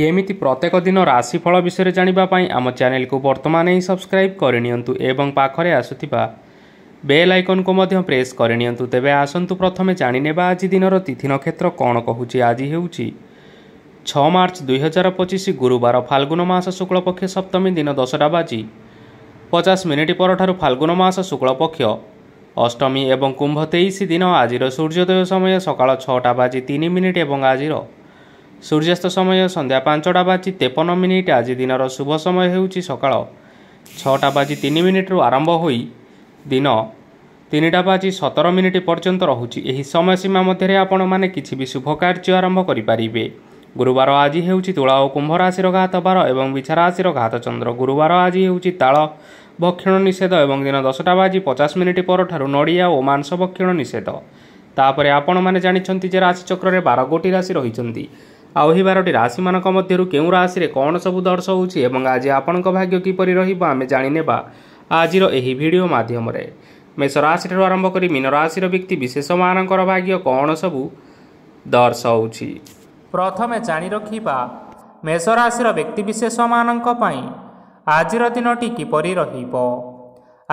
ଏମିତି ପ୍ରତ୍ୟେକ ଦିନ ରାଶିଫଳ ବିଷୟରେ ଜାଣିବା ପାଇଁ ଆମ ଚ୍ୟାନେଲକୁ ବର୍ତ୍ତମାନ ହିଁ ସବସ୍କ୍ରାଇବ୍ କରିନିଅନ୍ତୁ ଏବଂ ପାଖରେ ଆସୁଥିବା ବେଲ୍ ଆଇକନ୍କୁ ମଧ୍ୟ ପ୍ରେସ୍ କରିନିଅନ୍ତୁ। ତେବେ ଆସନ୍ତୁ ପ୍ରଥମେ ଜାଣିନେବା ଆଜି ଦିନର ତିଥି ନକ୍ଷତ୍ର କ'ଣ କହୁଛି। ଆଜି ହେଉଛି 6 ମାର୍ଚ୍ଚ 2025 ଗୁରୁବାର, ଫାଲ୍ଗୁନ ମାସ ଶୁକ୍ଳପକ୍ଷ ସପ୍ତମୀ, ଦିନ 10ଟା ବାଜି 50 ମିନିଟ୍ ପରଠାରୁ ଫାଲ୍ଗୁନ ମାସ ଶୁକ୍ଳପକ୍ଷ ଅଷ୍ଟମୀ ଏବଂ କୁମ୍ଭ 23 ଦିନ। ଆଜିର ସୂର୍ଯ୍ୟୋଦୟ ସମୟ ସକାଳ 6ଟା ବାଜି 3 ମିନିଟ୍ ଏବଂ ଆଜିର ସୂର୍ଯ୍ୟାସ୍ତ ସମୟ ସନ୍ଧ୍ୟା 5ଟା ବାଜି 53 ମିନିଟ୍। ଆଜି ଦିନର ଶୁଭ ସମୟ ହେଉଛି ସକାଳ 6ଟା ବାଜି 3 ମିନିଟ୍ରୁ ଆରମ୍ଭ ହୋଇ ଦିନ 3ଟା ବାଜି 17 ମିନିଟ୍ ପର୍ଯ୍ୟନ୍ତ ରହୁଛି। ଏହି ସମୟ ସୀମା ମଧ୍ୟରେ ଆପଣମାନେ କିଛି ବି ଶୁଭ କାର୍ଯ୍ୟ ଆରମ୍ଭ କରିପାରିବେ। ଗୁରୁବାର ଆଜି ହେଉଛି ତୁଳା ଓ କୁମ୍ଭ ରାଶିର ଘାତ ବାର ଏବଂ ବିଛା ରାଶିର ଘାତ ଚନ୍ଦ୍ର। ଗୁରୁବାର ଆଜି ହେଉଛି ତାଳ ଭକ୍ଷଣ ନିଷେଧ ଏବଂ ଦିନ 10ଟା ବାଜି 50 ମିନିଟ୍ ପରଠାରୁ ନଡ଼ିଆ ଓ ମାଂସ ଭକ୍ଷଣ ନିଷେଧ। ତାପରେ ଆପଣମାନେ ଜାଣିଛନ୍ତି ଯେ ରାଶିଚକ୍ରରେ 12 ଗୋଟି ରାଶି ରହିଛନ୍ତି। ଆଉ ଏହି 12ଟି ରାଶିମାନଙ୍କ ମଧ୍ୟରୁ କେଉଁ ରାଶିରେ କ'ଣ ସବୁ ଦର୍ଶାଉଛି ଏବଂ ଆଜି ଆପଣଙ୍କ ଭାଗ୍ୟ କିପରି ରହିବ, ଆମେ ଜାଣିନେବା ଆଜିର ଏହି ଭିଡ଼ିଓ ମାଧ୍ୟମରେ। ମେଷ ରାଶିଠାରୁ ଆରମ୍ଭ କରି ମୀନ ରାଶିର ବ୍ୟକ୍ତି ବିଶେଷମାନଙ୍କର ଭାଗ୍ୟ କ'ଣ ସବୁ ଦର୍ଶାଉଛି। ପ୍ରଥମେ ଜାଣି ରଖିବା ମେଷ ରାଶିର ବ୍ୟକ୍ତିବିଶେଷମାନଙ୍କ ପାଇଁ ଆଜିର ଦିନଟି କିପରି ରହିବ।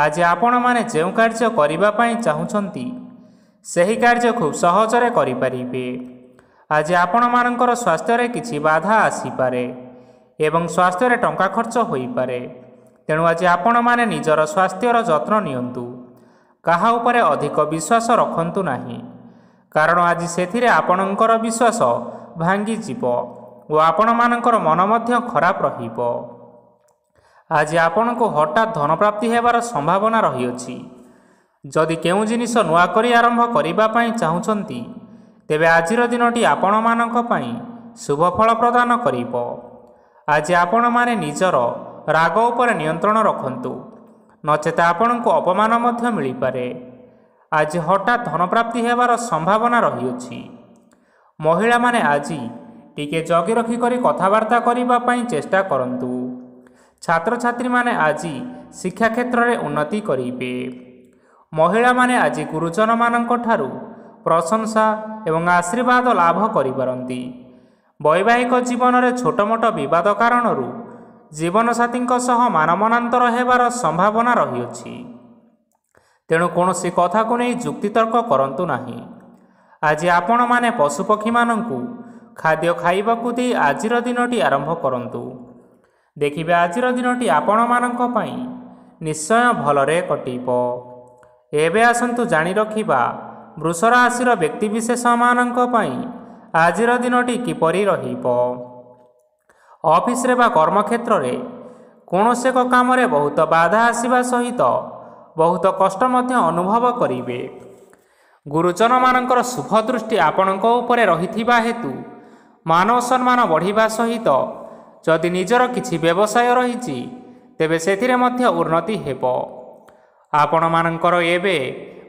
ଆଜି ଆପଣମାନେ ଯେଉଁ କାର୍ଯ୍ୟ କରିବା ପାଇଁ ଚାହୁଁଛନ୍ତି, ସେହି କାର୍ଯ୍ୟ ଖୁବ୍ ସହଜରେ କରିପାରିବେ। ଆଜି ଆପଣମାନଙ୍କର ସ୍ୱାସ୍ଥ୍ୟରେ କିଛି ବାଧା ଆସିପାରେ ଏବଂ ସ୍ୱାସ୍ଥ୍ୟରେ ଟଙ୍କା ଖର୍ଚ୍ଚ ହୋଇପାରେ। ତେଣୁ ଆଜି ଆପଣମାନେ ନିଜର ସ୍ୱାସ୍ଥ୍ୟର ଯତ୍ନ ନିଅନ୍ତୁ। କାହା ଉପରେ ଅଧିକ ବିଶ୍ୱାସ ରଖନ୍ତୁ ନାହିଁ, କାରଣ ଆଜି ସେଥିରେ ଆପଣଙ୍କର ବିଶ୍ୱାସ ଭାଙ୍ଗିଯିବ ଓ ଆପଣମାନଙ୍କର ମନ ମଧ୍ୟ ଖରାପ ରହିବ। ଆଜି ଆପଣଙ୍କୁ ହଠାତ୍ ଧନପ୍ରାପ୍ତି ହେବାର ସମ୍ଭାବନା ରହିଅଛି। ଯଦି କେଉଁ ଜିନିଷ ନୂଆ କରି ଆରମ୍ଭ କରିବା ପାଇଁ ଚାହୁଁଛନ୍ତି, ତେବେ ଆଜିର ଦିନଟି ଆପଣମାନଙ୍କ ପାଇଁ ଶୁଭ ଫଳ ପ୍ରଦାନ କରିବ। ଆଜି ଆପଣମାନେ ନିଜର ରାଗ ଉପରେ ନିୟନ୍ତ୍ରଣ ରଖନ୍ତୁ, ନଚେତ ଆପଣଙ୍କୁ ଅପମାନ ମଧ୍ୟ ମିଳିପାରେ। ଆଜି ହଠାତ୍ ଧନପ୍ରାପ୍ତି ହେବାର ସମ୍ଭାବନା ରହିଅଛି। ମହିଳାମାନେ ଆଜି ଟିକେ ଜଗି ରଖି କରି କଥାବାର୍ତ୍ତା କରିବା ପାଇଁ ଚେଷ୍ଟା କରନ୍ତୁ। ଛାତ୍ରଛାତ୍ରୀମାନେ ଆଜି ଶିକ୍ଷା କ୍ଷେତ୍ରରେ ଉନ୍ନତି କରିବେ। ମହିଳାମାନେ ଆଜି ଗୁରୁଜନମାନଙ୍କ ଠାରୁ ପ୍ରଶଂସା ଏବଂ ଆଶୀର୍ବାଦ ଲାଭ କରିପାରନ୍ତି। ବୈବାହିକ ଜୀବନରେ ଛୋଟମୋଟ ବିବାଦ କାରଣରୁ ଜୀବନସାଥୀଙ୍କ ସହ ମାନମନାନ୍ତର ହେବାର ସମ୍ଭାବନା ରହିଅଛି। ତେଣୁ କୌଣସି କଥାକୁ ନେଇ ଯୁକ୍ତିତର୍କ କରନ୍ତୁ ନାହିଁ। ଆଜି ଆପଣମାନେ ପଶୁପକ୍ଷୀମାନଙ୍କୁ ଖାଦ୍ୟ ଖାଇବାକୁ ଦେଇ ଆଜିର ଦିନଟି ଆରମ୍ଭ କରନ୍ତୁ। ଦେଖିବେ, ଆଜିର ଦିନଟି ଆପଣମାନଙ୍କ ପାଇଁ ନିଶ୍ଚୟ ଭଲରେ କଟିବ। ଏବେ ଆସନ୍ତୁ ଜାଣି ରଖିବା ବୃଷ ରାଶିର ବ୍ୟକ୍ତିବିଶେଷମାନଙ୍କ ପାଇଁ ଆଜିର ଦିନଟି କିପରି ରହିବ। ଅଫିସରେ ବା କର୍ମକ୍ଷେତ୍ରରେ କୌଣସି ଏକ କାମରେ ବହୁତ ବାଧା ଆସିବା ସହିତ ବହୁତ କଷ୍ଟ ମଧ୍ୟ ଅନୁଭବ କରିବେ। ଗୁରୁଜନମାନଙ୍କର ଶୁଭ ଦୃଷ୍ଟି ଆପଣଙ୍କ ଉପରେ ରହିଥିବା ହେତୁ ମାନ ସମ୍ମାନ ବଢ଼ିବା ସହିତ ଯଦି ନିଜର କିଛି ବ୍ୟବସାୟ ରହିଛି, ତେବେ ସେଥିରେ ମଧ୍ୟ ଉନ୍ନତି ହେବ। ଆପଣମାନଙ୍କର ଏବେ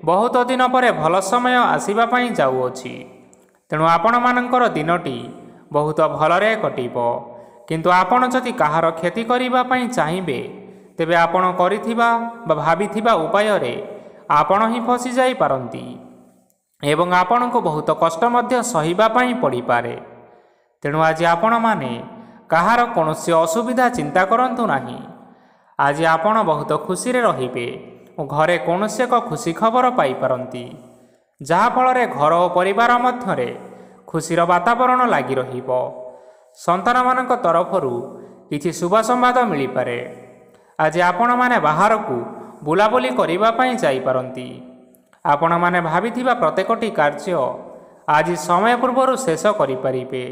ବହୁତ ଦିନ ପରେ ଭଲ ସମୟ ଆସିବା ପାଇଁ ଯାଉଅଛି। ତେଣୁ ଆପଣମାନଙ୍କର ଦିନଟି ବହୁତ ଭଲରେ କଟିବ। କିନ୍ତୁ ଆପଣ ଯଦି କାହାର କ୍ଷତି କରିବା ପାଇଁ ଚାହିଁବେ, ତେବେ ଆପଣ କରିଥିବା ବା ଭାବିଥିବା ଉପାୟରେ ଆପଣ ହିଁ ଫସି ଯାଇପାରନ୍ତି ଏବଂ ଆପଣଙ୍କୁ ବହୁତ କଷ୍ଟ ମଧ୍ୟ ସହିବା ପାଇଁ ପଡ଼ିପାରେ। ତେଣୁ ଆଜି ଆପଣମାନେ କାହାର କୌଣସି ଅସୁବିଧା ଚିନ୍ତା କରନ୍ତୁ ନାହିଁ। ଆଜି ଆପଣ ବହୁତ ଖୁସିରେ ରହିବେ ଓ ଘରେ କୌଣସି ଏକ ଖୁସି ଖବର ପାଇପାରନ୍ତି, ଯାହାଫଳରେ ଘର ଓ ପରିବାର ମଧ୍ୟରେ ଖୁସିର ବାତାବରଣ ଲାଗି ରହିବ। ସନ୍ତାନମାନଙ୍କ ତରଫରୁ କିଛି ଶୁଭ ସମ୍ବାଦ ମିଳିପାରେ। ଆଜି ଆପଣମାନେ ବାହାରକୁ ବୁଲାବୁଲି କରିବା ପାଇଁ ଯାଇପାରନ୍ତି। ଆପଣମାନେ ଭାବିଥିବା ପ୍ରତ୍ୟେକଟି କାର୍ଯ୍ୟ ଆଜି ସମୟ ପୂର୍ବରୁ ଶେଷ କରିପାରିବେ।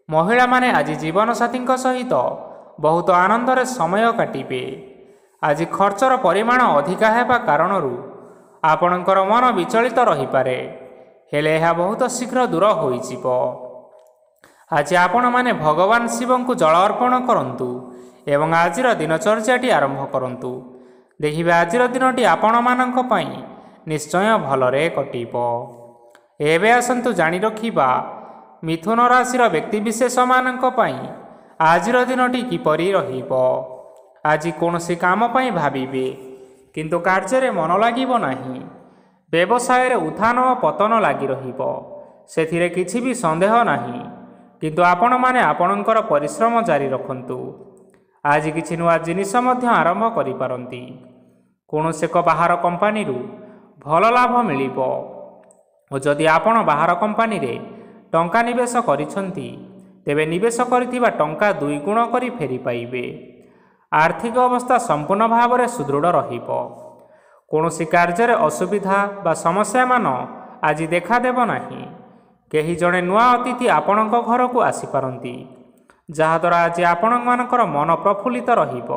ମହିଳାମାନେ ଆଜି ଜୀବନସାଥୀଙ୍କ ସହିତ ବହୁତ ଆନନ୍ଦରେ ସମୟ କାଟିବେ। ଆଜି ଖର୍ଚ୍ଚର ପରିମାଣ ଅଧିକା ହେବା କାରଣରୁ ଆପଣଙ୍କର ମନ ବିଚଳିତ ରହିପାରେ, ହେଲେ ଏହା ବହୁତ ଶୀଘ୍ର ଦୂର ହୋଇଯିବ। ଆଜି ଆପଣମାନେ ଭଗବାନ ଶିବଙ୍କୁ ଜଳ ଅର୍ପଣ କରନ୍ତୁ ଏବଂ ଆଜିର ଦିନଚର୍ଯ୍ୟାଟି ଆରମ୍ଭ କରନ୍ତୁ। ଦେଖିବେ, ଆଜିର ଦିନଟି ଆପଣମାନଙ୍କ ପାଇଁ ନିଶ୍ଚୟ ଭଲରେ କଟିବ। ଏବେ ଆସନ୍ତୁ ଜାଣି ରଖିବା ମିଥୁନ ରାଶିର ବ୍ୟକ୍ତିବିଶେଷମାନଙ୍କ ପାଇଁ ଆଜିର ଦିନଟି କିପରି ରହିବ। ଆଜି କୌଣସି କାମ ପାଇଁ ଭାବିବେ, କିନ୍ତୁ କାର୍ଯ୍ୟରେ ମନ ଲାଗିବ ନାହିଁ। ବ୍ୟବସାୟରେ ଉତ୍ଥାନ ଓ ପତନ ଲାଗି ରହିବ, ସେଥିରେ କିଛି ବି ସନ୍ଦେହ ନାହିଁ। କିନ୍ତୁ ଆପଣମାନେ ଆପଣଙ୍କର ପରିଶ୍ରମ ଜାରି ରଖନ୍ତୁ। ଆଜି କିଛି ନୂଆ ଜିନିଷ ମଧ୍ୟ ଆରମ୍ଭ କରିପାରନ୍ତି। କୌଣସି ଏକ ବାହାର କମ୍ପାନୀରୁ ଭଲ ଲାଭ ମିଳିବ ଓ ଯଦି ଆପଣ ବାହାର କମ୍ପାନୀରେ ଟଙ୍କା ନିବେଶ କରିଛନ୍ତି, ତେବେ ନିବେଶ କରିଥିବା ଟଙ୍କା 2 ଗୁଣ କରି ଫେରି ପାଇବେ। ଆର୍ଥିକ ଅବସ୍ଥା ସମ୍ପୂର୍ଣ୍ଣ ଭାବରେ ସୁଦୃଢ଼ ରହିବ। କୌଣସି କାର୍ଯ୍ୟରେ ଅସୁବିଧା ବା ସମସ୍ୟାମାନ ଆଜି ଦେଖାଦେବ ନାହିଁ। କେହି ଜଣେ ନୂଆ ଅତିଥି ଆପଣଙ୍କ ଘରକୁ ଆସିପାରନ୍ତି, ଯାହାଦ୍ୱାରା ଆଜି ଆପଣମାନଙ୍କର ମନ ପ୍ରଫୁଲ୍ଲିତ ରହିବ।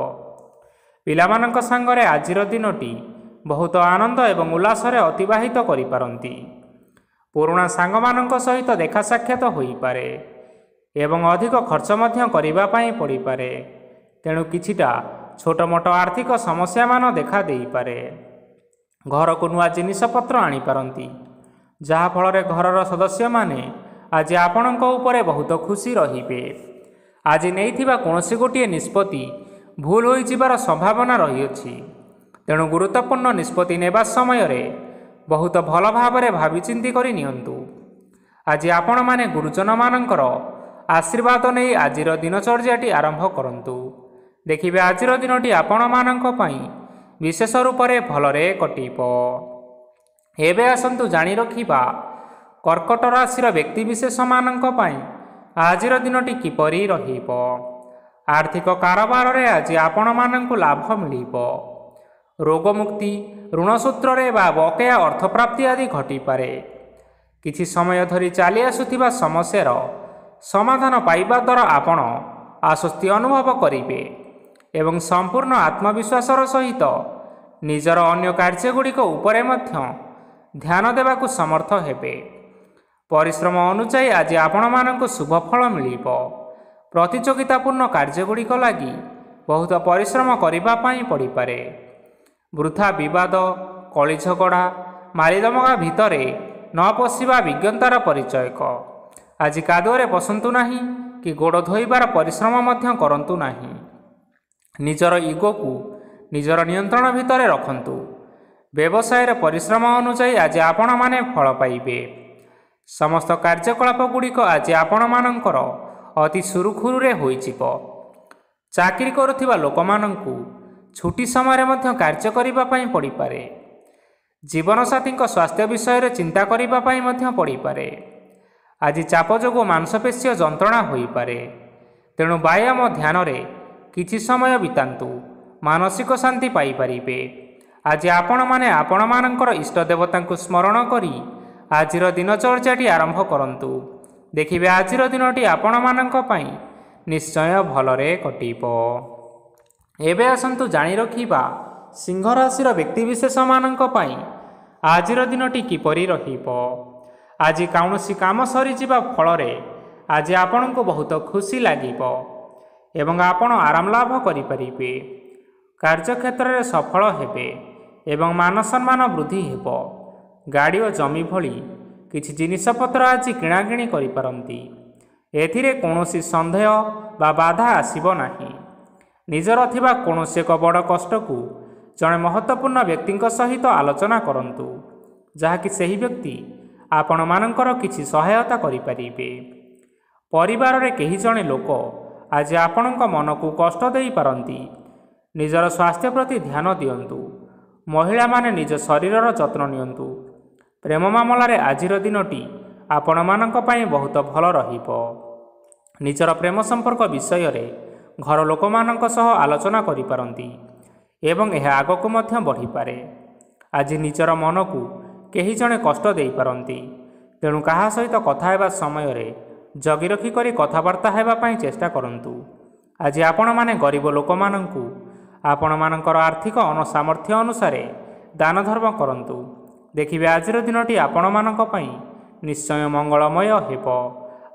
ପିଲାମାନଙ୍କ ସାଙ୍ଗରେ ଆଜିର ଦିନଟି ବହୁତ ଆନନ୍ଦ ଏବଂ ଉଲ୍ଲାସରେ ଅତିବାହିତ କରିପାରନ୍ତି। ପୁରୁଣା ସାଙ୍ଗମାନଙ୍କ ସହିତ ଦେଖା ସାକ୍ଷାତ ହୋଇପାରେ ଏବଂ ଅଧିକ ଖର୍ଚ୍ଚ ମଧ୍ୟ କରିବା ପାଇଁ ପଡ଼ିପାରେ। ତେଣୁ କିଛିଟା ଛୋଟ ମୋଟ ଆର୍ଥିକ ସମସ୍ୟାମାନ ଦେଖା ଦେଇପାରେ। ଘରକୁ ନୂଆ ଜିନିଷପତ୍ର ଆଣିପାରନ୍ତି, ଯାହାଫଳରେ ଘରର ସଦସ୍ୟମାନେ ଆଜି ଆପଣଙ୍କ ଉପରେ ବହୁତ ଖୁସି ରହିବେ। ଆଜି ନେଇଥିବା କୌଣସି ଗୋଟିଏ ନିଷ୍ପତ୍ତି ଭୁଲ ହୋଇଯିବାର ସମ୍ଭାବନା ରହିଅଛି। ତେଣୁ ଗୁରୁତ୍ୱପୂର୍ଣ୍ଣ ନିଷ୍ପତ୍ତି ନେବା ସମୟରେ ବହୁତ ଭଲ ଭାବରେ ଭାବିଚିନ୍ତି କରି ନିଅନ୍ତୁ। ଆଜି ଆପଣମାନେ ଗୁରୁଜନମାନଙ୍କର ଆଶୀର୍ବାଦ ନେଇ ଆଜିର ଦିନଚର୍ଯ୍ୟାଟି ଆରମ୍ଭ କରନ୍ତୁ। ଦେଖିବେ ଆଜିର ଦିନଟି ଆପଣମାନଙ୍କ ପାଇଁ ବିଶେଷ ରୂପରେ ଭଲରେ କଟିବ। ଏବେ ଆସନ୍ତୁ ଜାଣି ରଖିବା କର୍କଟ ରାଶିର ବ୍ୟକ୍ତିବିଶେଷମାନଙ୍କ ପାଇଁ ଆଜିର ଦିନଟି କିପରି ରହିବ। ଆର୍ଥିକ କାରବାରରେ ଆଜି ଆପଣମାନଙ୍କୁ ଲାଭ ମିଳିବ। ରୋଗମୁକ୍ତି, ଋଣସୂତ୍ରରେ ବା ବକେୟା ଅର୍ଥପ୍ରାପ୍ତି ଆଦି ଘଟିପାରେ। କିଛି ସମୟ ଧରି ଚାଲି ଆସୁଥିବା ସମସ୍ୟାର ସମାଧାନ ପାଇବା ଦ୍ୱାରା ଆପଣ ଆଶ୍ୱସ୍ତି ଅନୁଭବ କରିବେ ଏବଂ ସମ୍ପୂର୍ଣ୍ଣ ଆତ୍ମବିଶ୍ୱାସର ସହିତ ନିଜର ଅନ୍ୟ କାର୍ଯ୍ୟଗୁଡ଼ିକ ଉପରେ ମଧ୍ୟ ଧ୍ୟାନ ଦେବାକୁ ସମର୍ଥ ହେବେ। ପରିଶ୍ରମ ଅନୁଯାୟୀ ଆଜି ଆପଣମାନଙ୍କୁ ଶୁଭ ଫଳ ମିଳିବ। ପ୍ରତିଯୋଗିତାପୂର୍ଣ୍ଣ କାର୍ଯ୍ୟଗୁଡ଼ିକ ଲାଗି ବହୁତ ପରିଶ୍ରମ କରିବା ପାଇଁ ପଡ଼ିପାରେ। ବୃଥା ବିବାଦ, କଳି ଝଗଡ଼ା, ମାରିଦମକା ଭିତରେ ନ ପଶିବା ବିଜ୍ଞତାର ପରିଚୟକ। ଆଜି କାଦୁଅରେ ପଶନ୍ତୁ ନାହିଁ କି ଗୋଡ଼ ଧୋଇବାର ପରିଶ୍ରମ ମଧ୍ୟ କରନ୍ତୁ ନାହିଁ। ନିଜର ଇଗୋକୁ ନିଜର ନିୟନ୍ତ୍ରଣ ଭିତରେ ରଖନ୍ତୁ। ବ୍ୟବସାୟରେ ପରିଶ୍ରମ ଅନୁଯାୟୀ ଆଜି ଆପଣମାନେ ଫଳ ପାଇବେ। ସମସ୍ତ କାର୍ଯ୍ୟକଳାପ ଗୁଡ଼ିକ ଆଜି ଆପଣମାନଙ୍କର ଅତି ସୁରୁଖୁରୁରେ ହୋଇଯିବ। ଚାକିରି କରୁଥିବା ଲୋକମାନଙ୍କୁ ଛୁଟି ସମୟରେ ମଧ୍ୟ କାର୍ଯ୍ୟ କରିବା ପାଇଁ ପଡ଼ିପାରେ। ଜୀବନସାଥୀଙ୍କ ସ୍ୱାସ୍ଥ୍ୟ ବିଷୟରେ ଚିନ୍ତା କରିବା ପାଇଁ ମଧ୍ୟ ପଡ଼ିପାରେ। ଆଜି ଚାପ ଯୋଗୁଁ ମାଂସପେଶୀୟ ଯନ୍ତ୍ରଣା ହୋଇପାରେ। ତେଣୁ ବ୍ୟାୟାମ ଧ୍ୟାନରେ କିଛି ସମୟ ବିତାନ୍ତୁ, ମାନସିକ ଶାନ୍ତି ପାଇପାରିବେ। ଆଜି ଆପଣମାନେ ଆପଣମାନଙ୍କର ଇଷ୍ଟ ଦେବତାଙ୍କୁ ସ୍ମରଣ କରି ଆଜିର ଦିନଚର୍ଯ୍ୟାଟି ଆରମ୍ଭ କରନ୍ତୁ। ଦେଖିବେ ଆଜିର ଦିନଟି ଆପଣମାନଙ୍କ ପାଇଁ ନିଶ୍ଚୟ ଭଲରେ କଟିବ। ଏବେ ଆସନ୍ତୁ ଜାଣି ରଖିବା ସିଂହ ରାଶିର ବ୍ୟକ୍ତିବିଶେଷମାନଙ୍କ ପାଇଁ ଆଜିର ଦିନଟି କିପରି ରହିବ। ଆଜି କୌଣସି କାମ ସରିଯିବା ଫଳରେ ଆଜି ଆପଣଙ୍କୁ ବହୁତ ଖୁସି ଲାଗିବ ଏବଂ ଆପଣ ଆରାମ ଲାଭ କରିପାରିବେ। କାର୍ଯ୍ୟକ୍ଷେତ୍ରରେ ସଫଳ ହେବେ ଏବଂ ମାନସମ୍ମାନ ବୃଦ୍ଧି ହେବ। ଗାଡ଼ି ଓ ଜମି ଭଳି କିଛି ଜିନିଷପତ୍ର ଆଜି କିଣାକିଣି କରିପାରନ୍ତି। ଏଥିରେ କୌଣସି ସନ୍ଦେହ ବା ବାଧା ଆସିବ ନାହିଁ। ନିଜର ଥିବା କୌଣସି ଏକ ବଡ଼ କଷ୍ଟକୁ ଜଣେ ମହତ୍ତ୍ୱପୂର୍ଣ୍ଣ ବ୍ୟକ୍ତିଙ୍କ ସହିତ ଆଲୋଚନା କରନ୍ତୁ, ଯାହାକି ସେହି ବ୍ୟକ୍ତି ଆପଣମାନଙ୍କର କିଛି ସହାୟତା କରିପାରିବେ। ପରିବାରରେ କେହି ଜଣେ ଲୋକ ଆଜି ଆପଣଙ୍କ ମନକୁ କଷ୍ଟ ଦେଇପାରନ୍ତି। ନିଜର ସ୍ୱାସ୍ଥ୍ୟ ପ୍ରତି ଧ୍ୟାନ ଦିଅନ୍ତୁ। ମହିଳାମାନେ ନିଜ ଶରୀରର ଯତ୍ନ ନିଅନ୍ତୁ। ପ୍ରେମ ମାମଲାରେ ଆଜିର ଦିନଟି ଆପଣମାନଙ୍କ ପାଇଁ ବହୁତ ଭଲ ରହିବ। ନିଜର ପ୍ରେମ ସମ୍ପର୍କ ବିଷୟରେ ଘର ଲୋକମାନଙ୍କ ସହ ଆଲୋଚନା କରିପାରନ୍ତି ଏବଂ ଏହା ଆଗକୁ ମଧ୍ୟ ବଢ଼ିପାରେ। ଆଜି ନିଜର ମନକୁ କେହି ଜଣେ କଷ୍ଟ ଦେଇପାରନ୍ତି। ତେଣୁ କାହା ସହିତ କଥା ହେବା ସମୟରେ ଜଗି ରଖି କରି କଥାବାର୍ତ୍ତା ହେବା ପାଇଁ ଚେଷ୍ଟା କରନ୍ତୁ। ଆଜି ଆପଣମାନେ ଗରିବ ଲୋକମାନଙ୍କୁ ଆପଣମାନଙ୍କର ଆର୍ଥିକ ସାମର୍ଥ୍ୟ ଅନୁସାରେ ଦାନ ଧର୍ମ କରନ୍ତୁ। ଦେଖିବେ ଆଜିର ଦିନଟି ଆପଣମାନଙ୍କ ପାଇଁ ନିଶ୍ଚୟ ମଙ୍ଗଳମୟ ହେବ।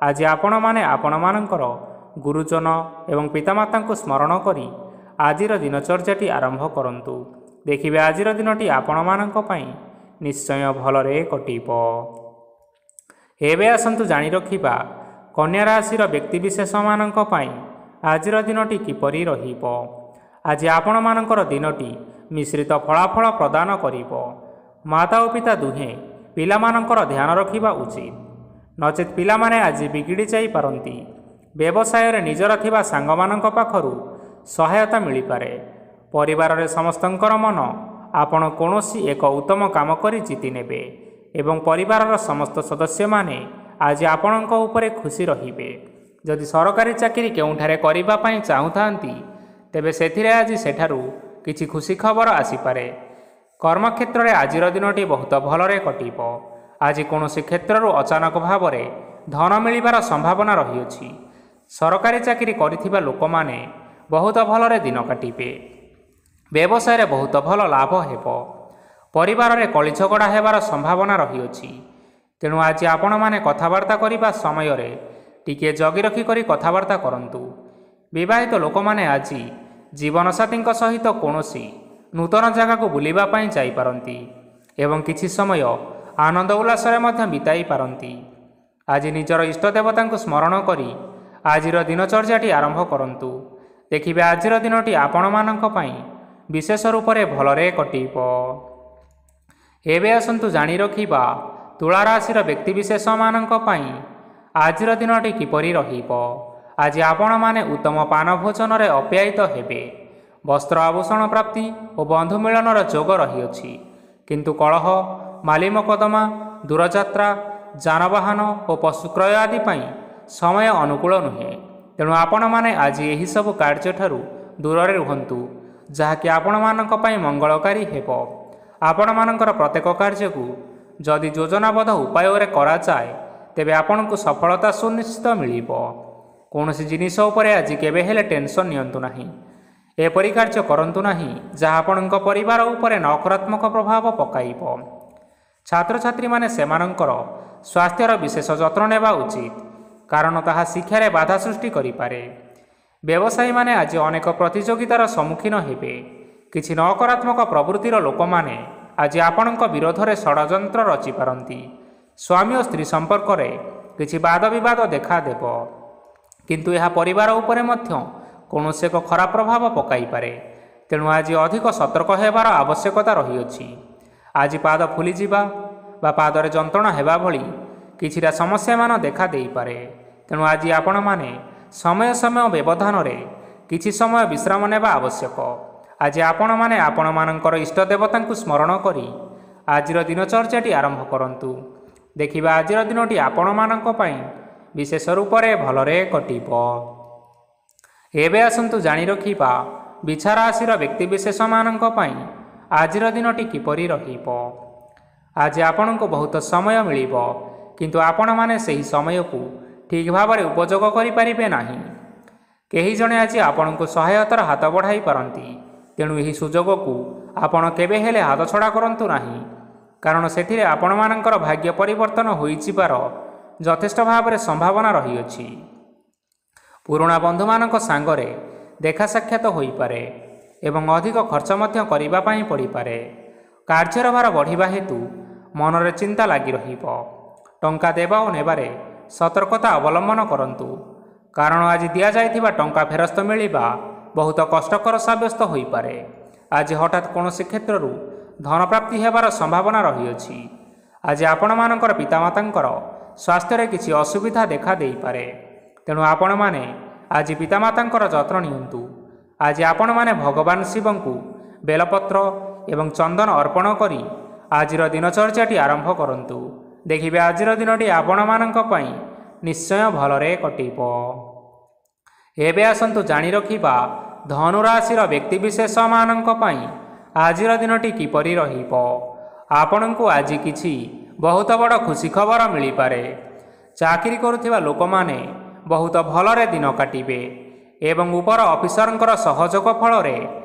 ଆଜି ଆପଣମାନେ ଆପଣମାନଙ୍କର ଗୁରୁଜନ ଏବଂ ପିତାମାତାଙ୍କୁ ସ୍ମରଣ କରି ଆଜିର ଦିନଚର୍ଯ୍ୟାଟି ଆରମ୍ଭ କରନ୍ତୁ। ଦେଖିବେ ଆଜିର ଦିନଟି ଆପଣମାନଙ୍କ ପାଇଁ ନିଶ୍ଚୟ ଭଲରେ କଟିବ। ଏବେ ଆସନ୍ତୁ ଜାଣି ରଖିବା କନ୍ୟା ରାଶିର ବ୍ୟକ୍ତିବିଶେଷମାନଙ୍କ ପାଇଁ ଆଜିର ଦିନଟି କିପରି ରହିବ। ଆଜି ଆପଣମାନଙ୍କର ଦିନଟି ମିଶ୍ରିତ ଫଳାଫଳ ପ୍ରଦାନ କରିବ। ମାତା ଓ ପିତା ଦୁହେଁ ପିଲାମାନଙ୍କର ଧ୍ୟାନ ରଖିବା ଉଚିତ। ନଚେତ୍ ପିଲାମାନେ ଆଜି ବିଗିଡ଼ି ଯାଇପାରନ୍ତି। ବ୍ୟବସାୟରେ ନିଜର ଥିବା ସାଙ୍ଗମାନଙ୍କ ପାଖରୁ ସହାୟତା ମିଳିପାରେ। ପରିବାରରେ ସମସ୍ତଙ୍କର ମନ ଆପଣ କୌଣସି ଏକ ଉତ୍ତମ କାମ କରି ଜିତି ନେବେ ଏବଂ ପରିବାରର ସମସ୍ତ ସଦସ୍ୟମାନେ ଆଜି ଆପଣଙ୍କ ଉପରେ ଖୁସି ରହିବେ। ଯଦି ସରକାରୀ ଚାକିରି କେଉଁଠାରେ କରିବା ପାଇଁ ଚାହୁଁଥାନ୍ତି, ତେବେ ସେଥିରେ ଆଜି ସେଠାରୁ କିଛି ଖୁସି ଖବର ଆସିପାରେ। କର୍ମକ୍ଷେତ୍ରରେ ଆଜିର ଦିନଟି ବହୁତ ଭଲରେ କଟିବ। ଆଜି କୌଣସି କ୍ଷେତ୍ରରୁ ଅଚାନକ ଭାବରେ ଧନ ମିଳିବାର ସମ୍ଭାବନା ରହିଅଛି। ସରକାରୀ ଚାକିରି କରିଥିବା ଲୋକମାନେ ବହୁତ ଭଲରେ ଦିନ କାଟିବେ। ବ୍ୟବସାୟରେ ବହୁତ ଭଲ ଲାଭ ହେବ। ପରିବାରରେ କଳି ଝଗଡ଼ା ହେବାର ସମ୍ଭାବନା ରହିଅଛି। ତେଣୁ ଆଜି ଆପଣମାନେ କଥାବାର୍ତ୍ତା କରିବା ସମୟରେ ଟିକିଏ ଜଗି ରଖି କରି କଥାବାର୍ତ୍ତା କରନ୍ତୁ। ବିବାହିତ ଲୋକମାନେ ଆଜି ଜୀବନସାଥୀଙ୍କ ସହିତ କୌଣସି ନୂତନ ଜାଗାକୁ ବୁଲିବା ପାଇଁ ଯାଇପାରନ୍ତି ଏବଂ କିଛି ସମୟ ଆନନ୍ଦ ଉଲ୍ଲାସରେ ମଧ୍ୟ ବିତାଇ ପାରନ୍ତି। ଆଜି ନିଜର ଇଷ୍ଟ ଦେବତାଙ୍କୁ ସ୍ମରଣ କରି ଆଜିର ଦିନଚର୍ଯ୍ୟାଟି ଆରମ୍ଭ କରନ୍ତୁ। ଦେଖିବେ ଆଜିର ଦିନଟି ଆପଣମାନଙ୍କ ପାଇଁ ବିଶେଷ ରୂପରେ ଭଲରେ କଟିବ। ଏବେ ଆସନ୍ତୁ ଜାଣି ରଖିବା ତୁଳା ରାଶିର ବ୍ୟକ୍ତିବିଶେଷମାନଙ୍କ ପାଇଁ ଆଜିର ଦିନଟି କିପରି ରହିବ। ଆଜି ଆପଣମାନେ ଉତ୍ତମ ପାନ ଭୋଜନରେ ଅପ୍ୟାୟିତ ହେବେ। ବସ୍ତ୍ର ଆଭୂଷଣ ପ୍ରାପ୍ତି ଓ ବନ୍ଧୁ ମିଳନର ଯୋଗ ରହିଅଛି, କିନ୍ତୁ କଳହ, ମାଲିମକଦମା, ଦୂରଯାତ୍ରା, ଯାନବାହନ ଓ ପଶୁକ୍ରୟ ଆଦି ପାଇଁ ସମୟ ଅନୁକୂଳ ନୁହେଁ। ତେଣୁ ଆପଣମାନେ ଆଜି ଏହିସବୁ କାର୍ଯ୍ୟଠାରୁ ଦୂରରେ ରୁହନ୍ତୁ, ଯାହାକି ଆପଣମାନଙ୍କ ପାଇଁ ମଙ୍ଗଳକାରୀ ହେବ। ଆପଣମାନଙ୍କର ପ୍ରତ୍ୟେକ କାର୍ଯ୍ୟକୁ ଯଦି ଯୋଜନାବଦ୍ଧ ଉପାୟରେ କରାଯାଏ, ତେବେ ଆପଣଙ୍କୁ ସଫଳତା ସୁନିଶ୍ଚିତ ମିଳିବ। କୌଣସି ଜିନିଷ ଉପରେ ଆଜି କେବେ ହେଲେ ଟେନସନ୍ ନିଅନ୍ତୁ ନାହିଁ। ଏପରି କାର୍ଯ୍ୟ କରନ୍ତୁ ନାହିଁ ଯାହା ଆପଣଙ୍କ ପରିବାର ଉପରେ ନକାରାତ୍ମକ ପ୍ରଭାବ ପକାଇବ। ଛାତ୍ରଛାତ୍ରୀମାନେ ସେମାନଙ୍କର ସ୍ୱାସ୍ଥ୍ୟର ବିଶେଷ ଯତ୍ନ ନେବା ଉଚିତ, କାରଣ ତାହା ଶିକ୍ଷାରେ ବାଧା ସୃଷ୍ଟି କରିପାରେ। ବ୍ୟବସାୟୀମାନେ ଆଜି ଅନେକ ପ୍ରତିଯୋଗିତାର ସମ୍ମୁଖୀନ ହେବେ। କିଛି ନକାରାତ୍ମକ ପ୍ରବୃତ୍ତିର ଲୋକମାନେ ଆଜି ଆପଣଙ୍କ ବିରୋଧରେ ଷଡ଼ଯନ୍ତ୍ର ରଚିପାରନ୍ତି। ସ୍ୱାମୀ ଓ ସ୍ତ୍ରୀ ସମ୍ପର୍କରେ କିଛି ବାଦ ବିବାଦ ଦେଖାଦେବ, କିନ୍ତୁ ଏହା ପରିବାର ଉପରେ ମଧ୍ୟ କୌଣସି ଏକ ଖରାପ ପ୍ରଭାବ ପକାଇପାରେ। ତେଣୁ ଆଜି ଅଧିକ ସତର୍କ ହେବାର ଆବଶ୍ୟକତା ରହିଅଛି। ଆଜି ପାଦ ଫୁଲିଯିବା ବା ପାଦରେ ଯନ୍ତ୍ରଣା ହେବା ଭଳି କିଛିଟା ସମସ୍ୟାମାନ ଦେଖା ଦେଇପାରେ। ତେଣୁ ଆଜି ଆପଣମାନେ ସମୟ ସମୟ ବ୍ୟବଧାନରେ କିଛି ସମୟ ବିଶ୍ରାମ ନେବା ଆବଶ୍ୟକ। ଆଜି ଆପଣମାନେ ଆପଣମାନଙ୍କର ଇଷ୍ଟ ଦେବତାଙ୍କୁ ସ୍ମରଣ କରି ଆଜିର ଦିନଚର୍ଯ୍ୟାଟି ଆରମ୍ଭ କରନ୍ତୁ। ଦେଖିବା ଆଜିର ଦିନଟି ଆପଣମାନଙ୍କ ପାଇଁ ବିଶେଷ ରୂପରେ ଭଲରେ କଟିବ। ଏବେ ଆସନ୍ତୁ ଜାଣି ରଖିବା ବିଛା ରାଶିର ବ୍ୟକ୍ତିବିଶେଷମାନଙ୍କ ପାଇଁ ଆଜିର ଦିନଟି କିପରି ରହିବ। ଆଜି ଆପଣଙ୍କୁ ବହୁତ ସମୟ ମିଳିବ, କିନ୍ତୁ ଆପଣମାନେ ସେହି ସମୟକୁ ଠିକ୍ ଭାବରେ ଉପଯୋଗ କରିପାରିବେ ନାହିଁ। କେହି ଜଣେ ଆଜି ଆପଣଙ୍କୁ ସହାୟତାର ହାତ ବଢ଼ାଇ ପାରନ୍ତି, ତେଣୁ ଏହି ସୁଯୋଗକୁ ଆପଣ କେବେ ହେଲେ ହାତଛଡ଼ା କରନ୍ତୁ ନାହିଁ, କାରଣ ସେଥିରେ ଆପଣମାନଙ୍କର ଭାଗ୍ୟ ପରିବର୍ତ୍ତନ ହୋଇଯିବାର ଯଥେଷ୍ଟ ଭାବରେ ସମ୍ଭାବନା ରହିଅଛି। ପୁରୁଣା ବନ୍ଧୁମାନଙ୍କ ସାଙ୍ଗରେ ଦେଖା ସାକ୍ଷାତ ହୋଇପାରେ ଏବଂ ଅଧିକ ଖର୍ଚ୍ଚ ମଧ୍ୟ କରିବା ପାଇଁ ପଡ଼ିପାରେ। କାର୍ଯ୍ୟର ଭାର ବଢ଼ିବା ହେତୁ ମନରେ ଚିନ୍ତା ଲାଗି ରହିବ। ଟଙ୍କା ଦେବା ଓ ନେବାରେ ସତର୍କତା ଅବଲମ୍ବନ କରନ୍ତୁ, କାରଣ ଆଜି ଦିଆଯାଇଥିବା ଟଙ୍କା ଫେରସ୍ତ ମିଳିବା ବହୁତ କଷ୍ଟକର ସାବ୍ୟସ୍ତ ହୋଇପାରେ। ଆଜି ହଠାତ୍ କୌଣସି କ୍ଷେତ୍ରରୁ ଧନପ୍ରାପ୍ତି ହେବାର ସମ୍ଭାବନା ରହିଅଛି। ଆଜି ଆପଣମାନଙ୍କର ପିତାମାତାଙ୍କର ସ୍ୱାସ୍ଥ୍ୟରେ କିଛି ଅସୁବିଧା ଦେଖା ଦେଇପାରେ, ତେଣୁ ଆପଣମାନେ ଆଜି ପିତାମାତାଙ୍କର ଯତ୍ନ ନିଅନ୍ତୁ। ଆଜି ଆପଣମାନେ ଭଗବାନ ଶିବଙ୍କୁ ବେଲପତ୍ର ଏବଂ ଚନ୍ଦନ ଅର୍ପଣ କରି ଆଜିର ଦିନଚର୍ଯ୍ୟାଟି ଆରମ୍ଭ କରନ୍ତୁ। ଦେଖିବେ ଆଜିର ଦିନଟି ଆପଣମାନଙ୍କ ପାଇଁ ନିଶ୍ଚୟ ଭଲରେ କଟିବ। ଏବେ ଆସନ୍ତୁ ଜାଣି ରଖିବା ଧନୁରାଶିର ବ୍ୟକ୍ତିବିଶେଷମାନଙ୍କ ପାଇଁ ଆଜିର ଦିନଟି କିପରି ରହିବ। ଆପଣଙ୍କୁ ଆଜି କିଛି ବହୁତ ବଡ଼ ଖୁସି ଖବର ମିଳିପାରେ। ଚାକିରି କରୁଥିବା ଲୋକମାନେ ବହୁତ ଭଲରେ ଦିନ କାଟିବେ ଏବଂ ଉପର ଅଫିସରଙ୍କର ସହଯୋଗ ଫଳରେ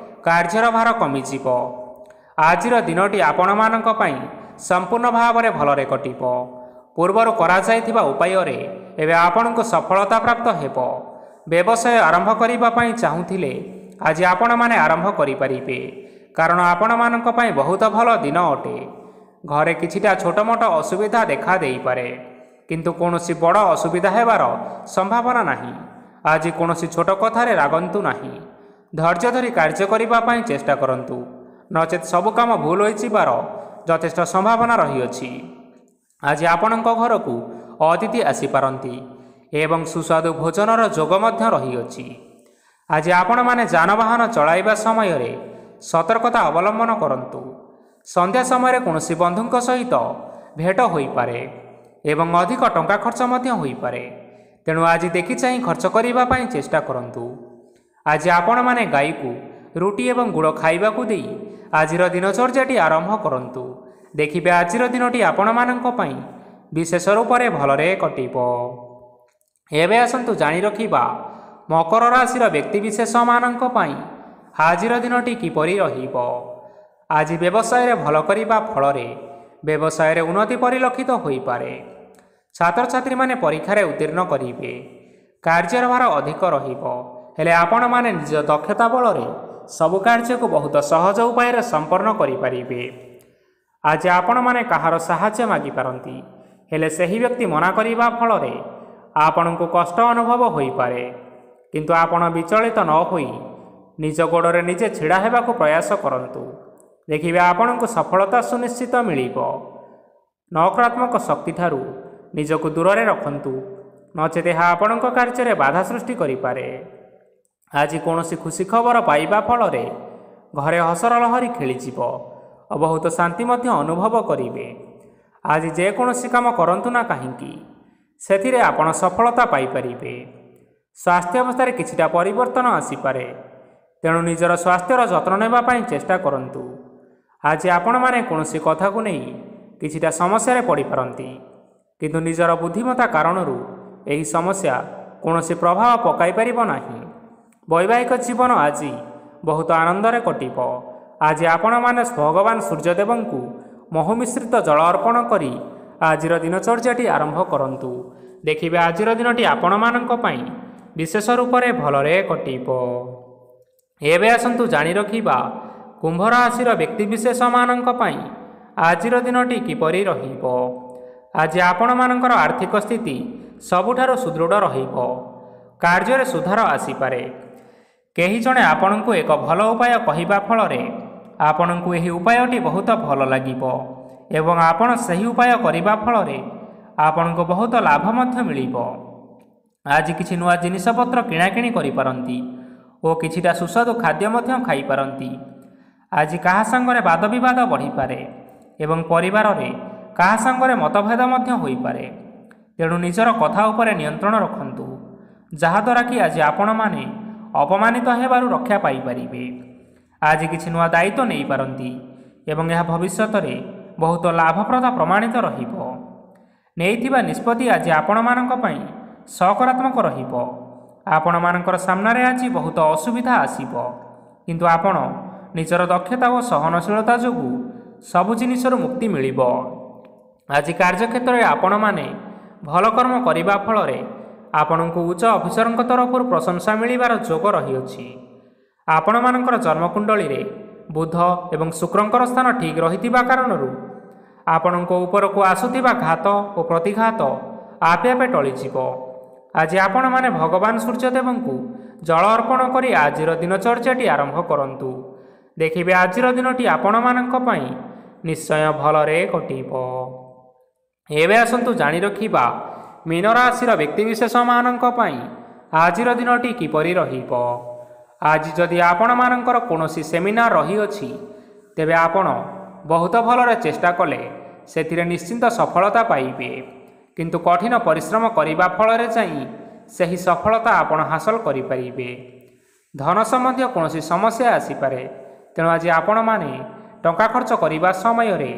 କାର୍ଯ୍ୟର ଭାର କମିଯିବ। ଆଜିର ଦିନଟି ଆପଣମାନଙ୍କ ପାଇଁ ସମ୍ପୂର୍ଣ୍ଣ ଭାବରେ ଭଲରେ କଟିବ। ପୂର୍ବରୁ କରାଯାଇଥିବା ଉପାୟରେ ଏବେ ଆପଣଙ୍କୁ ସଫଳତା ପ୍ରାପ୍ତ ହେବ। ବ୍ୟବସାୟ ଆରମ୍ଭ କରିବା ପାଇଁ ଚାହୁଁଥିଲେ ଆଜି ଆପଣମାନେ ଆରମ୍ଭ କରିପାରିବେ, କାରଣ ଆପଣମାନଙ୍କ ପାଇଁ ବହୁତ ଭଲ ଦିନ ଅଟେ। ଘରେ କିଛିଟା ଛୋଟମୋଟ ଅସୁବିଧା ଦେଖା ଦେଇପାରେ, କିନ୍ତୁ କୌଣସି ବଡ଼ ଅସୁବିଧା ହେବାର ସମ୍ଭାବନା ନାହିଁ। ଆଜି କୌଣସି ଛୋଟ କଥାରେ ରାଗନ୍ତୁ ନାହିଁ। ଧୈର୍ଯ୍ୟ ଧରି କାର୍ଯ୍ୟ କରିବା ପାଇଁ ଚେଷ୍ଟା କରନ୍ତୁ, ନଚେତ୍ ସବୁ କାମ ଭୁଲ ହୋଇଯିବାର ଯଥେଷ୍ଟ ସମ୍ଭାବନା ରହିଅଛି। ଆଜି ଆପଣଙ୍କ ଘରକୁ ଅତିଥି ଆସିପାରନ୍ତି ଏବଂ ସୁସ୍ୱାଦୁ ଭୋଜନର ଯୋଗ ମଧ୍ୟ ରହିଅଛି। ଆଜି ଆପଣମାନେ ଯାନବାହନ ଚଳାଇବା ସମୟରେ ସତର୍କତା ଅବଲମ୍ବନ କରନ୍ତୁ। ସନ୍ଧ୍ୟା ସମୟରେ କୌଣସି ବନ୍ଧୁଙ୍କ ସହିତ ଭେଟ ହୋଇପାରେ ଏବଂ ଅଧିକ ଟଙ୍କା ଖର୍ଚ୍ଚ ମଧ୍ୟ ହୋଇପାରେ। ତେଣୁ ଆଜି ଦେଖି ଚାହିଁ ଖର୍ଚ୍ଚ କରିବା ପାଇଁ ଚେଷ୍ଟା କରନ୍ତୁ। ଆଜି ଆପଣମାନେ ଗାଈକୁ ରୁଟି ଏବଂ ଗୁଡ଼ ଖାଇବାକୁ ଦେଇ ଆଜିର ଦିନଚର୍ଯ୍ୟାଟି ଆରମ୍ଭ କରନ୍ତୁ। ଦେଖିବେ ଆଜିର ଦିନଟି ଆପଣମାନଙ୍କ ପାଇଁ ବିଶେଷ ରୂପରେ ଭଲରେ କଟିବ। ଏବେ ଆସନ୍ତୁ ଜାଣି ରଖିବା ମକର ରାଶିର ବ୍ୟକ୍ତିବିଶେଷମାନଙ୍କ ପାଇଁ ଆଜିର ଦିନଟି କିପରି ରହିବ। ଆଜି ବ୍ୟବସାୟରେ ଭଲ କରିବା ଫଳରେ ବ୍ୟବସାୟରେ ଉନ୍ନତି ପରିଲକ୍ଷିତ ହୋଇପାରେ। ଛାତ୍ରଛାତ୍ରୀମାନେ ପରୀକ୍ଷାରେ ଉତ୍ତୀର୍ଣ୍ଣ କରିବେ। କାର୍ଯ୍ୟର ଭାର ଅଧିକ ରହିବ, ହେଲେ ଆପଣମାନେ ନିଜ ଦକ୍ଷତା ବଳରେ ସବୁ କାର୍ଯ୍ୟକୁ ବହୁତ ସହଜ ଉପାୟରେ ସମ୍ପନ୍ନ କରିପାରିବେ। ଆଜି ଆପଣମାନେ କାହାର ସାହାଯ୍ୟ ମାଗିପାରନ୍ତି, ହେଲେ ସେହି ବ୍ୟକ୍ତି ମନା କରିବା ଫଳରେ ଆପଣଙ୍କୁ କଷ୍ଟ ଅନୁଭବ ହୋଇପାରେ। କିନ୍ତୁ ଆପଣ ବିଚଳିତ ନ ହୋଇ ନିଜ ଗୋଡ଼ରେ ନିଜେ ଛିଡ଼ା ହେବାକୁ ପ୍ରୟାସ କରନ୍ତୁ। ଦେଖିବେ ଆପଣଙ୍କୁ ସଫଳତା ସୁନିଶ୍ଚିତ ମିଳିବ। ନକାରାତ୍ମକ ଶକ୍ତିଠାରୁ ନିଜକୁ ଦୂରରେ ରଖନ୍ତୁ, ନଚେତ ଏହା ଆପଣଙ୍କ କାର୍ଯ୍ୟରେ ବାଧା ସୃଷ୍ଟି କରିପାରେ। ଆଜି କୌଣସି ଖୁସି ଖବର ପାଇବା ଫଳରେ ଘରେ ହସର ଲହରୀ ଖେଳିଯିବ ଓ ବହୁତ ଶାନ୍ତି ମଧ୍ୟ ଅନୁଭବ କରିବେ। ଆଜି ଯେକୌଣସି କାମ କରନ୍ତୁ ନା କାହିଁକି, ସେଥିରେ ଆପଣ ସଫଳତା ପାଇପାରିବେ। ସ୍ୱାସ୍ଥ୍ୟ ଅବସ୍ଥାରେ କିଛିଟା ପରିବର୍ତ୍ତନ ଆସିପାରେ, ତେଣୁ ନିଜର ସ୍ୱାସ୍ଥ୍ୟର ଯତ୍ନ ନେବା ପାଇଁ ଚେଷ୍ଟା କରନ୍ତୁ। ଆଜି ଆପଣମାନେ କୌଣସି କଥାକୁ ନେଇ କିଛିଟା ସମସ୍ୟାରେ ପଡ଼ିପାରନ୍ତି, କିନ୍ତୁ ନିଜର ବୁଦ୍ଧିମତା କାରଣରୁ ଏହି ସମସ୍ୟା କୌଣସି ପ୍ରଭାବ ପକାଇ ପାରିବ ନାହିଁ। ବୈବାହିକ ଜୀବନ ଆଜି ବହୁତ ଆନନ୍ଦରେ କଟିବ। ଆଜି ଆପଣମାନେ ଭଗବାନ ସୂର୍ଯ୍ୟଦେବଙ୍କୁ ମହୁ ମିଶ୍ରିତ ଜଳ ଅର୍ପଣ କରି ଆଜିର ଦିନଚର୍ଯ୍ୟାଟି ଆରମ୍ଭ କରନ୍ତୁ। ଦେଖିବେ ଆଜିର ଦିନଟି ଆପଣମାନଙ୍କ ପାଇଁ ବିଶେଷ ରୂପରେ ଭଲରେ କଟିବ। ଏବେ ଆସନ୍ତୁ ଜାଣି ରଖିବା କୁମ୍ଭ ରାଶିର ବ୍ୟକ୍ତିବିଶେଷମାନଙ୍କ ପାଇଁ ଆଜିର ଦିନଟି କିପରି ରହିବ। ଆଜି ଆପଣମାନଙ୍କର ଆର୍ଥିକ ସ୍ଥିତି ସବୁଠାରୁ ସୁଦୃଢ଼ ରହିବ। କାର୍ଯ୍ୟରେ ସୁଧାର ଆସିପାରେ। କେହି ଜଣେ ଆପଣଙ୍କୁ ଏକ ଭଲ ଉପାୟ କହିବା ଫଳରେ ଆପଣଙ୍କୁ ଏହି ଉପାୟଟି ବହୁତ ଭଲ ଲାଗିବ ଏବଂ ଆପଣ ସେହି ଉପାୟ କରିବା ଫଳରେ ଆପଣଙ୍କୁ ବହୁତ ଲାଭ ମଧ୍ୟ ମିଳିବ। ଆଜି କିଛି ନୂଆ ଜିନିଷପତ୍ର କିଣାକିଣି କରିପାରନ୍ତି ଓ କିଛିଟା ସୁସ୍ୱାଦୁ ଖାଦ୍ୟ ମଧ୍ୟ ଖାଇପାରନ୍ତି। ଆଜି କାହା ସାଙ୍ଗରେ ବାଦବିବାଦ ବଢ଼ିପାରେ ଏବଂ ପରିବାରରେ କାହା ସାଙ୍ଗରେ ମତଭେଦ ମଧ୍ୟ ହୋଇପାରେ। ତେଣୁ ନିଜର କଥା ଉପରେ ନିୟନ୍ତ୍ରଣ ରଖନ୍ତୁ, ଯାହାଦ୍ୱାରା କି ଆଜି ଆପଣମାନେ ଅପମାନିତ ହେବାରୁ ରକ୍ଷା ପାଇପାରିବେ। ଆଜି କିଛି ନୂଆ ଦାୟିତ୍ୱ ନେଇପାରନ୍ତି ଏବଂ ଏହା ଭବିଷ୍ୟତରେ ବହୁତ ଲାଭପ୍ରଦ ପ୍ରମାଣିତ ରହିବ। ନେଇଥିବା ନିଷ୍ପତ୍ତି ଆଜି ଆପଣମାନଙ୍କ ପାଇଁ ସକାରାତ୍ମକ ରହିବ। ଆପଣମାନଙ୍କର ସାମ୍ନାରେ ଆଜି ବହୁତ ଅସୁବିଧା ଆସିବ, କିନ୍ତୁ ଆପଣ ନିଜର ଦକ୍ଷତା ଓ ସହନଶୀଳତା ଯୋଗୁଁ ସବୁ ଜିନିଷରୁ ମୁକ୍ତି ମିଳିବ। ଆଜି କାର୍ଯ୍ୟକ୍ଷେତ୍ରରେ ଆପଣମାନେ ଭଲ କର୍ମ କରିବା ଫଳରେ ଆପଣଙ୍କୁ ଉଚ୍ଚ ଅଫିସରଙ୍କ ତରଫରୁ ପ୍ରଶଂସା ମିଳିବାର ଯୋଗ ରହିଅଛି। ଆପଣମାନଙ୍କର ଜନ୍ମକୁଣ୍ଡଳୀରେ ବୁଧ ଏବଂ ଶୁକ୍ରଙ୍କର ସ୍ଥାନ ଠିକ୍ ରହିଥିବା କାରଣରୁ ଆପଣଙ୍କ ଉପରକୁ ଆସୁଥିବା ଘାତ ଓ ପ୍ରତିଘାତ ଆପେ ଆପେ ଟଳିଯିବ। ଆଜି ଆପଣମାନେ ଭଗବାନ ସୂର୍ଯ୍ୟଦେବଙ୍କୁ ଜଳ ଅର୍ପଣ କରି ଆଜିର ଦିନଚର୍ଯ୍ୟାଟି ଆରମ୍ଭ କରନ୍ତୁ। ଦେଖିବେ ଆଜିର ଦିନଟି ଆପଣମାନଙ୍କ ପାଇଁ ନିଶ୍ଚୟ ଭଲରେ କଟିବ। ଏବେ ଆସନ୍ତୁ ଜାଣି ରଖିବା ମୀନ ରାଶିର ବ୍ୟକ୍ତିବିଶେଷମାନଙ୍କ ପାଇଁ ଆଜିର ଦିନଟି କିପରି ରହିବ। ଆଜି ଯଦି ଆପଣମାନଙ୍କର କୌଣସି ସେମିନାର ରହିଅଛି, ତେବେ ଆପଣ ବହୁତ ଭଲରେ ଚେଷ୍ଟା କଲେ ସେଥିରେ ନିଶ୍ଚିନ୍ତ ସଫଳତା ପାଇବେ। କିନ୍ତୁ କଠିନ ପରିଶ୍ରମ କରିବା ଫଳରେ ଯାଇ ସେହି ସଫଳତା ଆପଣ ହାସଲ କରିପାରିବେ। ଧନ ସମ୍ବନ୍ଧୀୟ କୌଣସି ସମସ୍ୟା ଆସିପାରେ, ତେଣୁ ଆଜି ଆପଣମାନେ ଟଙ୍କା ଖର୍ଚ୍ଚ କରିବା ସମୟରେ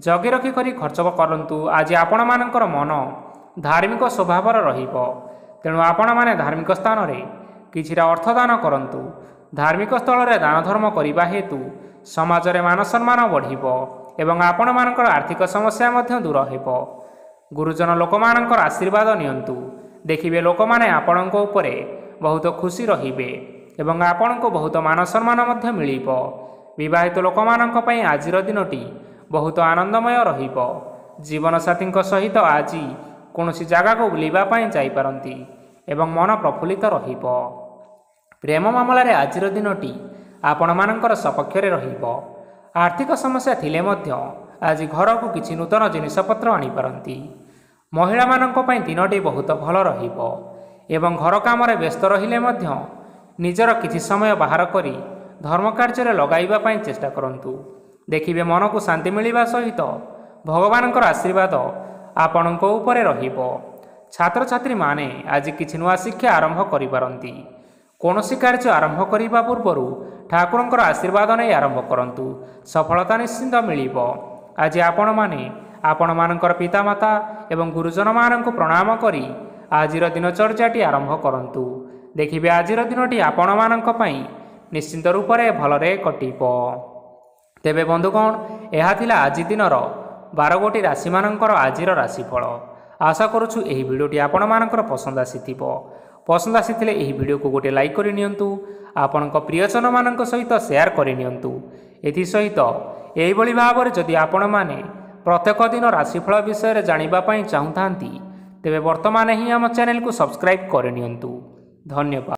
ଜଗି ରଖି କରି ଖର୍ଚ୍ଚ କରନ୍ତୁ। ଆଜି ଆପଣମାନଙ୍କର ମନ ଧାର୍ମିକ ସ୍ୱଭାବର ରହିବ, ତେଣୁ ଆପଣମାନେ ଧାର୍ମିକ ସ୍ଥାନରେ କିଛିଟା ଅର୍ଥ ଦାନ କରନ୍ତୁ। ଧାର୍ମିକ ସ୍ଥଳରେ ଦାନ ଧର୍ମ କରିବା ହେତୁ ସମାଜରେ ମାନ ସମ୍ମାନ ବଢ଼ିବ ଏବଂ ଆପଣମାନଙ୍କର ଆର୍ଥିକ ସମସ୍ୟା ମଧ୍ୟ ଦୂର ହେବ। ଗୁରୁଜନ ଲୋକମାନଙ୍କର ଆଶୀର୍ବାଦ ନିଅନ୍ତୁ। ଦେଖିବେ ଲୋକମାନେ ଆପଣଙ୍କ ଉପରେ ବହୁତ ଖୁସି ରହିବେ ଏବଂ ଆପଣଙ୍କୁ ବହୁତ ମାନ ସମ୍ମାନ ମଧ୍ୟ ମିଳିବ। ବିବାହିତ ଲୋକମାନଙ୍କ ପାଇଁ ଆଜିର ଦିନଟି ବହୁତ ଆନନ୍ଦମୟ ରହିବ। ଜୀବନସାଥୀଙ୍କ ସହିତ ଆଜି କୌଣସି ଜାଗାକୁ ବୁଲିବା ପାଇଁ ଯାଇପାରନ୍ତି ଏବଂ ମନ ପ୍ରଫୁଲ୍ଲିତ ରହିବ। ପ୍ରେମ ମାମଲାରେ ଆଜିର ଦିନଟି ଆପଣମାନଙ୍କର ସପକ୍ଷରେ ରହିବ। ଆର୍ଥିକ ସମସ୍ୟା ଥିଲେ ମଧ୍ୟ ଆଜି ଘରକୁ କିଛି ନୂତନ ଜିନିଷପତ୍ର ଆଣିପାରନ୍ତି। ମହିଳାମାନଙ୍କ ପାଇଁ ଦିନଟି ବହୁତ ଭଲ ରହିବ ଏବଂ ଘର କାମରେ ବ୍ୟସ୍ତ ରହିଲେ ମଧ୍ୟ ନିଜର କିଛି ସମୟ ବାହାର କରି ଧର୍ମ କାର୍ଯ୍ୟରେ ଲଗାଇବା ପାଇଁ ଚେଷ୍ଟା କରନ୍ତୁ। ଦେଖିବେ ମନକୁ ଶାନ୍ତି ମିଳିବା ସହିତ ଭଗବାନଙ୍କର ଆଶୀର୍ବାଦ ଆପଣଙ୍କ ଉପରେ ରହିବ। ଛାତ୍ରଛାତ୍ରୀମାନେ ଆଜି କିଛି ନୂଆ ଶିକ୍ଷା ଆରମ୍ଭ କରିପାରନ୍ତି। କୌଣସି କାର୍ଯ୍ୟ ଆରମ୍ଭ କରିବା ପୂର୍ବରୁ ଠାକୁରଙ୍କର ଆଶୀର୍ବାଦ ନେଇ ଆରମ୍ଭ କରନ୍ତୁ, ସଫଳତା ନିଶ୍ଚିନ୍ତ ମିଳିବ। ଆଜି ଆପଣମାନେ ଆପଣମାନଙ୍କର ପିତାମାତା ଏବଂ ଗୁରୁଜନମାନଙ୍କୁ ପ୍ରଣାମ କରି ଆଜିର ଦିନଚର୍ଯ୍ୟାଟି ଆରମ୍ଭ କରନ୍ତୁ। ଦେଖିବେ ଆଜିର ଦିନଟି ଆପଣମାନଙ୍କ ପାଇଁ ନିଶ୍ଚିନ୍ତ ରୂପରେ ଭଲରେ କଟିବ। ତେବେ ବନ୍ଧୁଗଣ, ଏହା ଥିଲା ଆଜି ଦିନର 12 ଗୋଟି ରାଶିମାନଙ୍କର ଆଜିର ରାଶିଫଳ। ଆଶା କରୁଛୁ ଏହି ଭିଡ଼ିଓଟି ଆପଣମାନଙ୍କର ପସନ୍ଦ ଆସିଥିବ। ପସନ୍ଦ ଆସିଥିଲେ ଏହି ଭିଡ଼ିଓକୁ ଗୋଟିଏ ଲାଇକ୍ କରିନିଅନ୍ତୁ, ଆପଣଙ୍କ ପ୍ରିୟଜନମାନଙ୍କ ସହିତ ସେୟାର କରିନିଅନ୍ତୁ। ଏଥିସହିତ ଏହିଭଳି ଭାବରେ ଯଦି ଆପଣମାନେ ପ୍ରତ୍ୟେକ ଦିନ ରାଶିଫଳ ବିଷୟରେ ଜାଣିବା ପାଇଁ ଚାହୁଁଥାନ୍ତି, ତେବେ ବର୍ତ୍ତମାନ ହିଁ ଆମ ଚ୍ୟାନେଲକୁ ସବସ୍କ୍ରାଇବ୍ କରିନିଅନ୍ତୁ। ଧନ୍ୟବାଦ।